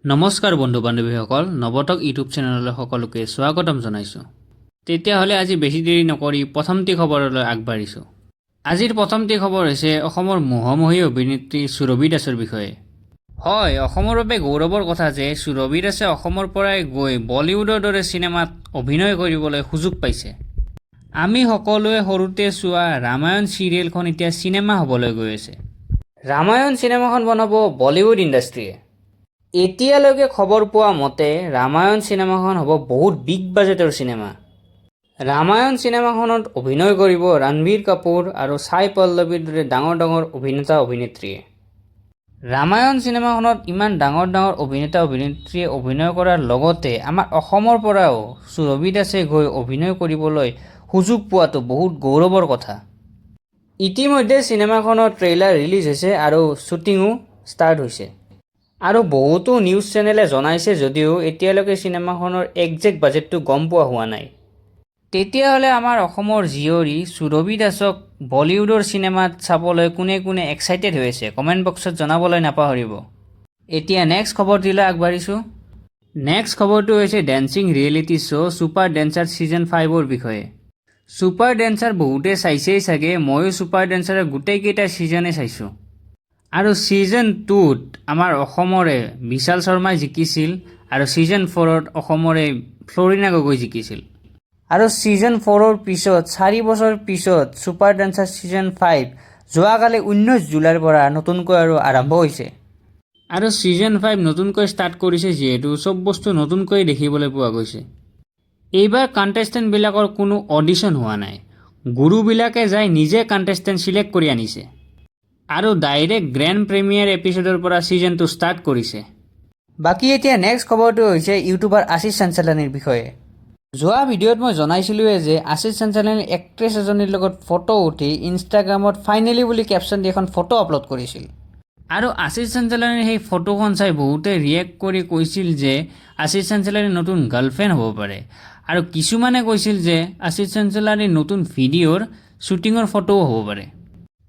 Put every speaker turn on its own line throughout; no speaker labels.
নমস্কাৰ বন্ধু বান্ধৱীসকল, নৱটক ইউটিউব চেনেললৈ সকলোকে স্বাগতম জনাইছোঁ। তেতিয়াহ'লে আজি বেছি দেৰি নকৰি প্ৰথমটি খবৰলৈ আগবাঢ়িছোঁ। আজিৰ প্ৰথমটি খবৰ হৈছে অসমৰ মোহময়ী অভিনেত্ৰী সুৰভি দাসৰ বিষয়ে। হয়, অসমৰ বাবে গৌৰৱৰ কথা যে সুৰভি দাসে অসমৰ পৰাই গৈ বলিউডৰ দৰে চিনেমাত অভিনয় কৰিবলৈ সুযোগ পাইছে। আমি সকলোৱে সৰুতে চোৱা ৰামায়ণ চিৰিয়েলখন এতিয়া চিনেমা হ'বলৈ গৈ আছে। ৰামায়ণ চিনেমাখন বনাব বলিউড ইণ্ডাষ্ট্ৰীয়ে। এতিয়ালৈকে খবৰ পোৱা মতে ৰামায়ণ চিনেমাখন হ'ব বহুত বিগ বাজেটৰ চিনেমা। ৰামায়ণ চিনেমাখনত অভিনয় কৰিব ৰণবীৰ কাপুৰ আৰু ছাই পল্লৱীৰ দৰে ডাঙৰ ডাঙৰ অভিনেতা অভিনেত্ৰীয়ে। ৰামায়ণ চিনেমাখনত ইমান ডাঙৰ ডাঙৰ অভিনেতা অভিনেত্ৰীয়ে অভিনয় কৰাৰ লগতে আমাৰ অসমৰ পৰাও সুৰভি দাসে গৈ অভিনয় কৰিবলৈ সুযোগ পোৱাটো বহুত গৌৰৱৰ কথা। ইতিমধ্যে চিনেমাখনৰ ট্ৰেইলাৰ ৰিলিজ হৈছে আৰু শ্বুটিঙো ষ্টাৰ্ট হৈছে আৰু বহুতো নিউজ চেনেলে জনাইছে যদিও এতিয়ালৈকে চিনেমাখনৰ একজেক্ট বাজেটটো গম পোৱা হোৱা নাই। তেতিয়াহ'লে আমাৰ অসমৰ জীয়ৰী সুৰভি দাসক বলিউডৰ চিনেমাত চাবলৈ কোনে কোনে এক্সাইটেড হৈ আছে, কমেণ্ট বক্সত জনাবলৈ নাপাহৰিব। এতিয়া নেক্সট খবৰটিলৈ আগবাঢ়িছোঁ। নেক্সট খবৰটো হৈছে dancing reality show Super Dancer season 5ৰ বিষয়ে। ছুপাৰ ডেন্সাৰ বহুতে চাইছেই চাগে। ময়ো ছুপাৰ ডেন্সাৰৰ গোটেইকেইটা ছিজনে চাইছোঁ আৰু ছিজন 2ত আমাৰ অসমৰে বিশাল শৰ্মাই জিকিছিল আৰু ছিজন 4ত অসমৰে ফ্লৰিনা গগৈ জিকিছিল। আৰু ছিজন 4ৰ পিছত 4 বছৰ পিছত ছুপাৰ ডেন্সাৰ ছিজন 5 যোৱাকালি 19 জুলাইৰ পৰা নতুনকৈ আৰু আৰম্ভ হৈছে। আৰু ছিজন 5 নতুনকৈ ষ্টাৰ্ট কৰিছে যিহেতু চব বস্তু নতুনকৈ দেখিবলৈ পোৱা গৈছে। এইবাৰ কণ্টেষ্টেণ্টবিলাকৰ কোনো অডিশ্যন হোৱা নাই। গুৰুবিলাকে যাই নিজে কণ্টেষ্টেণ্ট চিলেক্ট কৰি আনিছে আৰু ডাইৰেক্ট গ্ৰেণ্ড প্ৰিমিয়াৰ এপিছ'ডৰ পৰা ছিজনটো ষ্টাৰ্ট কৰিছে।
বাকী এতিয়া নেক্সট খবৰটো হৈছে ইউটিউবাৰ আশিষ চাঞ্চালানীৰ বিষয়ে। যোৱা ভিডিঅ'ত মই জনাইছিলোঁৱে যে আশিষ চাঞ্চালানী এক্ট্ৰেছ এজনীৰ লগত ফটো উঠি ইনষ্টাগ্ৰামত "ফাইনেলি" বুলি কেপশ্যন দি এখন ফটো আপলোড কৰিছিল।
আৰু আশিষ চাঞ্চালানীৰ সেই ফটোখন চাই বহুতে ৰিয়েক্ট কৰি কৈছিল যে আশিষ চাঞ্চালানীৰ নতুন গাৰ্লফ্ৰেণ্ড হ'ব পাৰে আৰু কিছুমানে কৈছিল যে আশিষ চাঞ্চালানীৰ নতুন ভিডিঅ'ৰ শ্বুটিঙৰ ফটোও হ'ব পাৰে।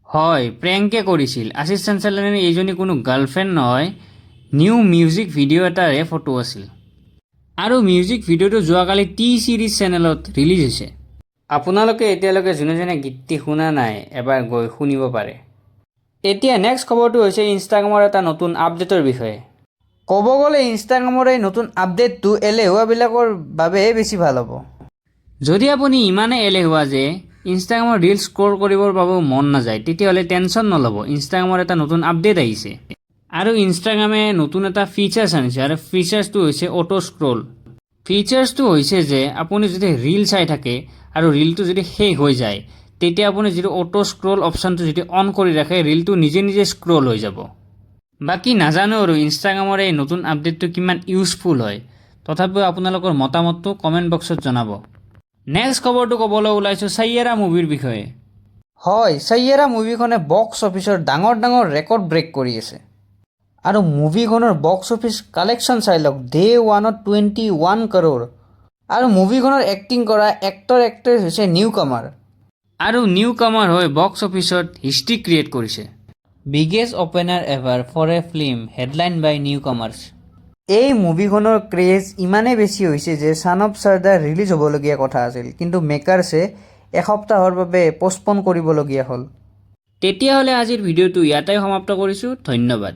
হয়, প্ৰেংকে কৰিছিল। আশিষ চাঞ্চালানীৰ এইজনী কোনো গাৰ্লফ্ৰেণ্ড নহয়, নিউ মিউজিক ভিডিঅ' এটাৰে ফটো আছিল আৰু মিউজিক ভিডিঅ'টো যোৱাকালি টি চিৰিজ চেনেলত ৰিলিজ হৈছে। আপোনালোকে এতিয়ালৈকে যোনে যোনে গীতটি শুনা নাই, এবাৰ গৈ শুনিব পাৰে। এতিয়া নেক্সট খবৰটো হৈছে ইনষ্টাগ্ৰামৰ এটা নতুন আপডেটৰ বিষয়ে।
ক'ব গ'লে ইনষ্টাগ্ৰামৰ এই নতুন আপডেটটো এলেহুৱাবিলাকৰ বাবেহে বেছি ভাল হ'ব।
যদি আপুনি ইমানেই এলেহুৱা যে ইনষ্টাগ্ৰামৰ ৰিলচ স্ক্ৰল কৰিবৰ বাবেও মন নাযায়, তেতিয়াহ'লে টেনশ্যন নল'ব। ইনষ্টাগ্ৰামৰ এটা নতুন আপডেট আহিছে আৰু ইনষ্টাগ্ৰামে নতুন এটা ফিচাৰ্ছ আনিছে আৰু ফিচাৰ্ছটো হৈছে অ'টো স্ক্ৰল। ফিচাৰ্ছটো হৈছে যে আপুনি যদি ৰিল চাই থাকে আৰু ৰিলটো যদি শেষ হৈ যায়, তেতিয়া আপুনি যিটো অ'টো স্ক্ৰল অপশ্যনটো যদি অন কৰি ৰাখে, ৰিলটো নিজে নিজে স্ক্ৰল হৈ যাব। বাকী নাজানো আৰু ইনষ্টাগ্ৰামৰ এই নতুন আপডেটটো কিমান ইউজফুল হয়। তথাপিও আপোনালোকৰ মতামতটো কমেণ্ট বক্সত জনাব। নেক্সট খবৰটো ক'বলৈ ওলাইছোঁ চাইয়াৰা মুভিৰ বিষয়ে।
হয়, চাইয়াৰা মুভিখনে বক্স অফিচৰ ডাঙৰ ডাঙৰ ৰেকৰ্ড ব্ৰেক কৰি আছে আৰু মুভিখনৰ বক্স অফিচ কালেকশ্যন চাই লওক, ডে ওৱানত 21 কৰোৰ। আৰু মুভিখনৰ এক্টিং কৰা এক্টৰ এক্ট্ৰেছ হৈছে নিউ কামাৰ।
আৰু নিউ কামাৰ হৈ বক্স অফিচত হিষ্ট্ৰী ক্ৰিয়েট কৰিছে। Biggest opener ever for a film headline by newcomers.
এই মুভিখনৰ ক্ৰেজ ইমানেই বেছি হৈছে যে ছান অফ চৰ্দাৰ ৰিলিজ হ'বলগীয়া কথা আছিল, কিন্তু মেকাৰ্ছে এসপ্তাহৰ বাবে পষ্টপন কৰিবলগীয়া হ'ল।
তেতিয়াহ'লে আজিৰ ভিডিঅ'টো ইয়াতে সমাপ্ত কৰিছোঁ। ধন্যবাদ।